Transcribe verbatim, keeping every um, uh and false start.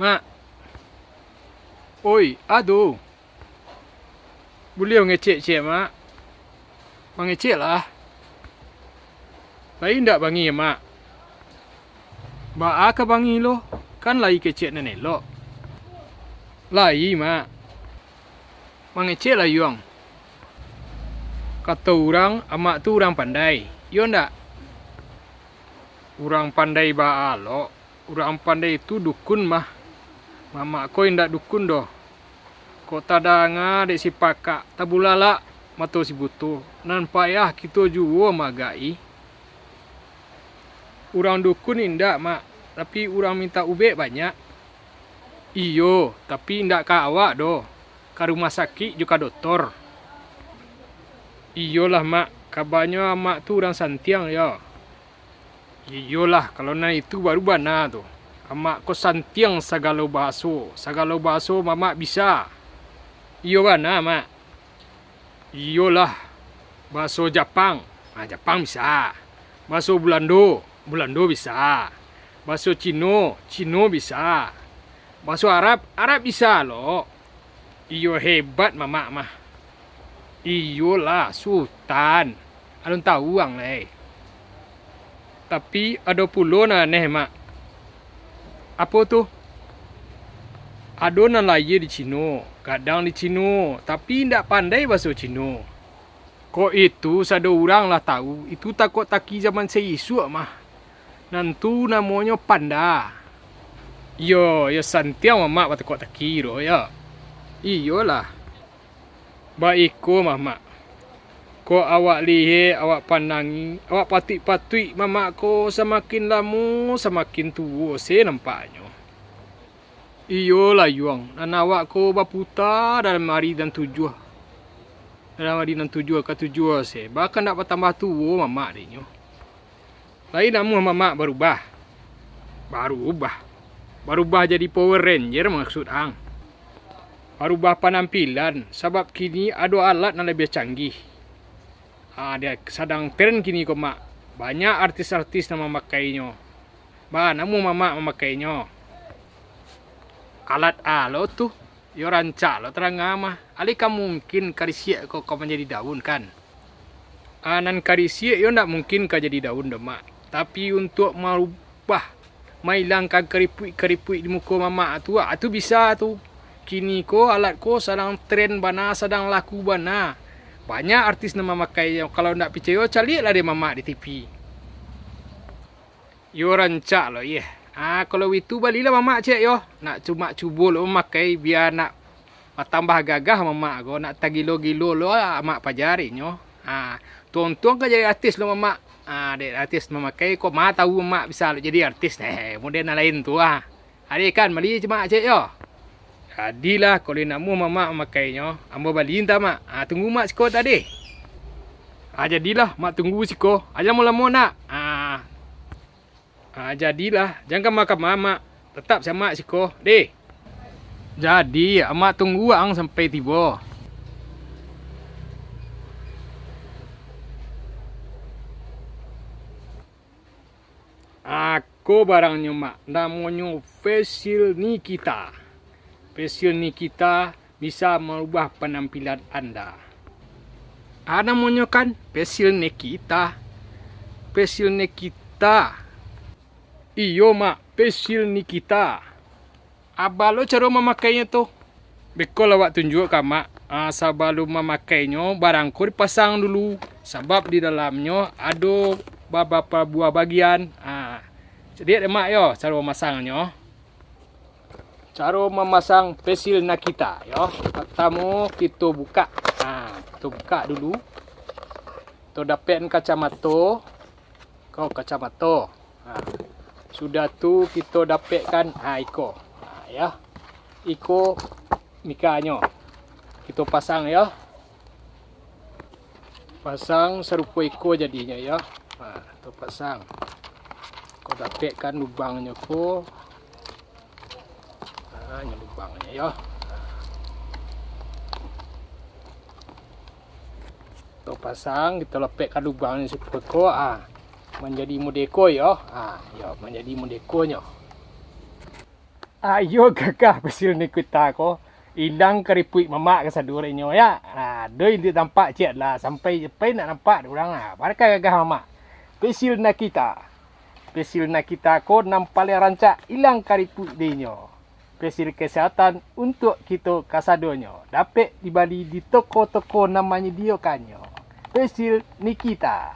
Mak. Oi, ado. Buliah mangecek ciek, Mak? Mangecek lah. Lai indak bangih, Mak? Baa ka bangih lo, kan lai kecek nan elok. Lai, Mak. Mangecek lah yuang. Kato urang, amak tu urang pandai, iyo ndak? Urang pandai baa lo, urang pandai tu dukun mah. Mamak ko indak dukun doh. Kok tadanga dek si pakak, tabulalak mato si buto, nan payah kito juo maagak-i. Urang dukun indak, Mak, tapi urang mintak ubek banyak. Iyo, tapi indak ka awak doh, ka rumah sakik jo ka dotor. Iyolah, Mak, kabanyo amak tu urang santiang, yo. Iyolah, kalau nan itu baru bana tu. Amak ko santiang sagalo bahaso, sagalo bahaso mamak bisa. Iyo bana, Mak. Iyolah, bahaso Japang, ah, Japang bisa. Bahaso Bulando, Bulando bisa. Bahaso Cino, Cino bisa. Bahaso Arab, Arab bisa lo. Iyo, hebat mamak mah. Iyolah, Sutan. Alun tahu ang lai. Tapi ado pulo nan aneh, Mak. Apo tu? Ado nan lahia di Cino, gadang di Cino, tapi indak pandai bahaso Cino. Kok itu sado urang lah tahu, itu takok taki zaman saisuak mah. Nan tu namonyo panda. Iyo, iyo santiang mamak batakok taki tu, yo. Iyolah. Baiko mah, Mak. Kok awak lihek, awak pandangi, awak patuik-patuik mamak ko samakin lamo, samakin tuo se nampaknyo. Iyolah, Yuang, nan awak ko baputa dalam ari nan tujuah. Dalam ari nan tujuah ka tujuah se, baa ka ndak batambah tuo mamak dek nyo. Lai namuah mamak barubah. Barubah. Barubah jadi Power Ranger maksud ang. Barubah panampilan, sabab kini ado alat nan labiah canggih. Ah, dia sadang tren kini ko, Mak. Banyak artis-artis nan mamakainyo. Baa namuah mamak mamakainyo? Alat alo tu? Yo rancak lo tarang mah. Alih ka mungkin karisiak ko ka manjadi daun, kan? Ah, nan karisiak yo ndak mungkin ka jadi daun doh, Mak. Tapi untuak marubah, mailangkan karipuik-karipuik di muko mamak tu, ah, tu bisa tu. Kini ko alat ko sadang tren bana, sadang laku bana. Banyak artis nan mamakainyo. Kalau ndak picayo, caliaklah dek mamak di T V. Yo rancak lo, yeh. Ah, kalau itu balilah mamak ciek yo. Nak cuma cubo lo mamakai, bia nak batambah gagah mamak ko, nak tagilo-gilo lo amak paja dek nyo. Ah, tuntuang ka jadi artis lo mamak. Ah, dek artis mamakai ko, ma tahu mamak bisa lo jadi artis. Eh, model nan lain tu ah. Ade kan bali cuma ciek yo. Jadilah, kalau namuah mamak mamakainyo, ambo bali ntah, Mak. Ah, tunggu Mak siko tadi. Ah, jadilah, Mak tunggu siko. Aja lamo-lamo nak. Ah. Ah, jadilah, jan kama-kama, Mak. Tatap samak siko. Deh. Jadi, Amak tunggu ang sampai tibo. Ako barangnyo, Mak, namonyo Facial Nikita. Facial Nikita bisa marubah panampilan Anda. Ah, namonyo kan Facial Nikita. Facial Nikita. Iyo, Mak, Facial Nikita. Aba lo caro mamakainyo tu. Beko lah awak tunjuak ka Amak. Ah, sabalum mamakainyo, barang ko dipasang dulu, sabab di dalamnyo ado babapa buah bagian. Ah, caliak dek Mak yo caro mamasangnyo. Caro mamasang Facial Nikita yo. Partamo kito bukak. Ah, kito bukak dulu. Kito dapek kacamato. Ko kacamato. Ha. Sudah tu kito dapekkan, ha, iko. Ha, ya. Iko mikanyo. Kito pasang, ya. Pasang sarupo iko jadinyo, ya. Ha, kito pasang. Ko dapekkan lubangnyo ko. Ha, nyo lubangnyo, ya. Kito pasang, kito lapekkan lubangnyo sarupo iko, ah, manjadi model ko yo. Ah, yo, manjadi model ko nyo. Ayo gagah Pesil Nikita ko, ilang karipuik mamak kasado dek inyo, ya. Nah, doi indak tampak ciek lah, sampai, sampai nak nampak dek urang lah. Barakai gagah mamak. Pesil Nakita. Pesil Nakita ko nan paliang rancak ilang karipuik dek inyo. Pesil kesehatan untuak kito kasadonyo. Dapek dibali di toko-toko nan manyadiokannyo. Pesil Nikita.